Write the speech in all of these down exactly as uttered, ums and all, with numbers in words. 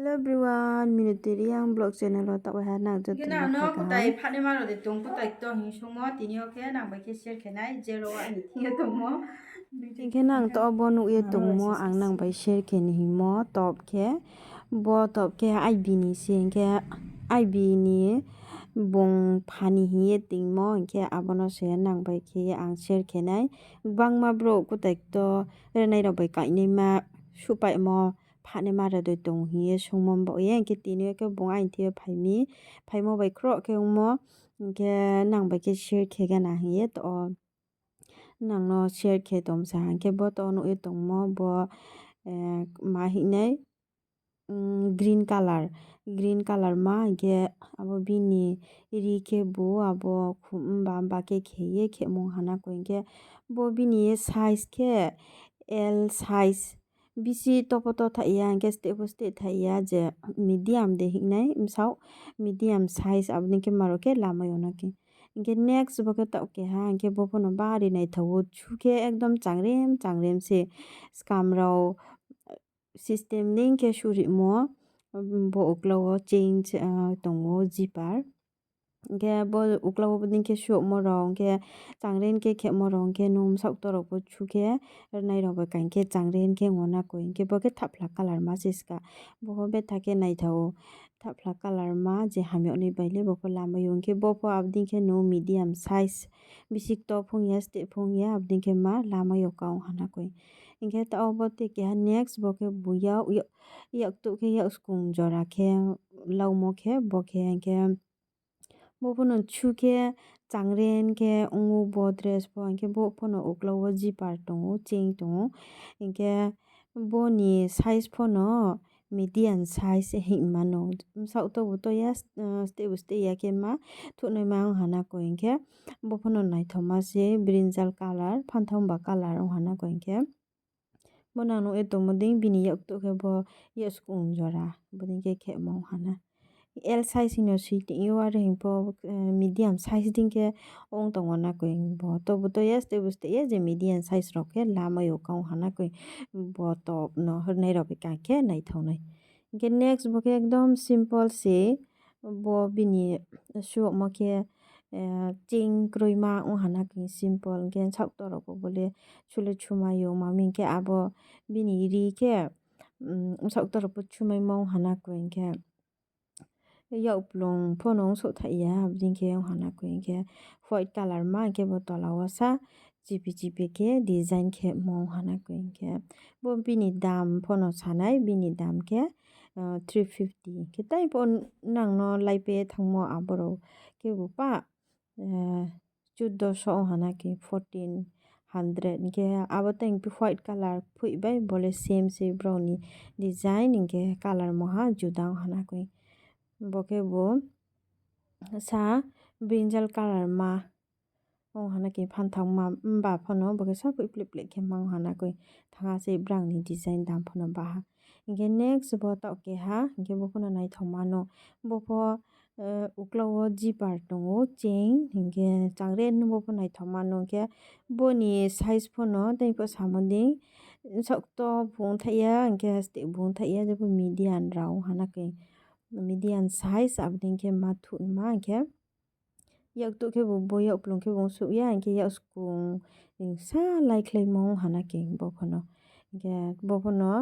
Hello everyone, Miniti Reang vlog channel wo taoh waiha nang joto no kutai phatnaima rao de tong kutai kto hing sungmo, tini yo khe nang bai khe share khe nai, je rao aini thing yo tongmo. Hing khe nang to bo nuh ye tongmo, ang nang bai share khe ni hingmo top khe, bo top khe I B ni se hing khe, I B ni bung phani hing ye tingmo, hing khe abo no se nang bai khe ye ang share khe nai. Gbangma brouh kutai kto renai rao bai kainaima suhpaimo phatnaima rao de tong hing ye sungmo baoh ye, hing khe tini yo khe bung aini thing yo phai mi, phaimo bai khroh khe ongmo, hing khe nang bai khe share khe gana hing ye to nang no share khe tongsa. Hing khe bo to nuh ye tongmo bo, ma hing nai, green color, green color ma, hing khe abo bini ri khe bu abo khum mba mba khe khe ye khemo ong ha na koi. Hing khe bo bini size khe L size, bisi to pho to thaih ya, hing khe steh pho steh thaih ya, je medium de hing nai bsaoh, medium size abo dei khe ma rao khe lamai yo na khe. Hing khe next bo khe taoh keha, hing khe bo pho no bari naithao wo, chu khe ekdom changrem changrem se, skam rao system dei khe suh rimo, bo uklau wo chain tong ou zipper. Hing khe bo uklau wo bodei khe suhmo rao, hing khe changren khe khemo rao, hing khe nung bsaoh ktor rao pho chu khe, rnai rao bai kaing khe changren khe ong na koi. Hing khe bo khe thapphla color ma se ska. Bo pho betha khe naithao ou. Thapphla color ma je hamyag ni bai le bo pho lamai ou. Hing khe bo pho abo dei khe nung medium size, bisi ktor phung ya, steh phung ya, abo dei khe ma lamai yo kau ong ha na koi. Hing khe taoh bo te keha next bo khe bu yak, yaktuh khe yak skung jora khe laumo khe bo khe, hing khe bo pho no chu khe changren khe ong ou bo dress pho, hing khe bo pho no uklau wo zipper tong ou, chain tong ou. Hing khe bo ni size pho no medium size hingma no. Bsaoh to bu to ya, steh bu steh ya khe ma thuhnaima ong ha na koi. Hing khe bo pho no naithaoma se brinjal color, phanthao mba color ong ha na koi. Hing khe bo nang nuh ye tongmo dei bini yaktuh khe bo yak skung jora, bo dei khe khemo ong ha na. L size hing no sui tong ou, are hing pho, medium size dei khe ong tong ou na koi. Bo to bu to ya, steh bu steh ya, je medium size rao khe lamai yo kau ong ha na koi. Bo top no rnai rao bai kaing khe naithao nai. Hing khe next bo khe ekdom simple se, bo bini suhmo khe, chain kroima ong ha na koi, simple. Hing khe bsaoh ktor rao pho bo le chu le chumai ou, ma mi hing khe abo bini ri khe, bsaoh ktor rao pho chumaimo ong ha na koi. Hing khe yakplung pho no ongsouh thaih ya, abo dei khe ong ha na koi. Hing khe white color ma, hing khe bo tola wo sa chipi chipi khe design khemo ong ha na koi. Hing khe bo bini dam pho no sa nai, bini dam khe three fifty. Hing khe tai pho nang no laipe thanngmo abo rao khe bu pa, chuddo so ong ha na khe, fourteen hundred. Hing khe abo tei white color phoih bai bo le same se brao ni design, hing khe color moha juda ong ha na koi. Bo khe bu sa brinjal color ma ong ha na khe, phanthao ma mba pho no bo khe sa phoih pleh pleh khe ma ong ha na koi. Thanngha se brang ni design dam pho no ba ha. Hing khe next bo taoh keha, hing khe bo pho no naithaoma no. Bo pho uklau wo zipper tong ou, chain, hing khe changren bo pho naithaoma no. Hing khe bo ni size pho no tei pho samo dei, bsaoh ktor bung thaih ya, hing khe steh bung thaih ya, je pho medium rao ong ha na khe, medium size abo dei khe ma thuhma. Hing khe yaktuh khe bu bo yakplung khe bung suh ya, hing khe yak skung sa laikhlaimo ong ha na khe bo pho no. Hing khe bo pho no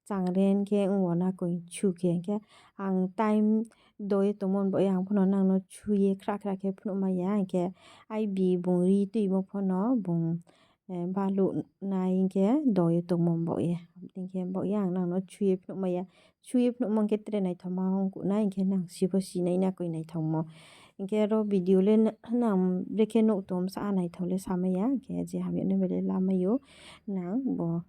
changren khe ong wo na koi chu khe. Hing khe ang time do ye tongmo baoh ye ang pho no nang no chu ye khra khra khe phnuhmai ya, hing khe I B bung ri tuimo pho no bung baluh nai hing khe do ye tongmo baoh ye. Hing khe baoh ye ang nang no chu ye phnuhmai ya. Chu ye phnuhmo hing khe tre naithaoma ong kuh nai, hing khe nang si pho si nai na koi naithaomo. Hing khe ro video le nang brekhe nuh tong bsa naithao le samai ya, hing khe je hamya nai bai le lamai ou nang bo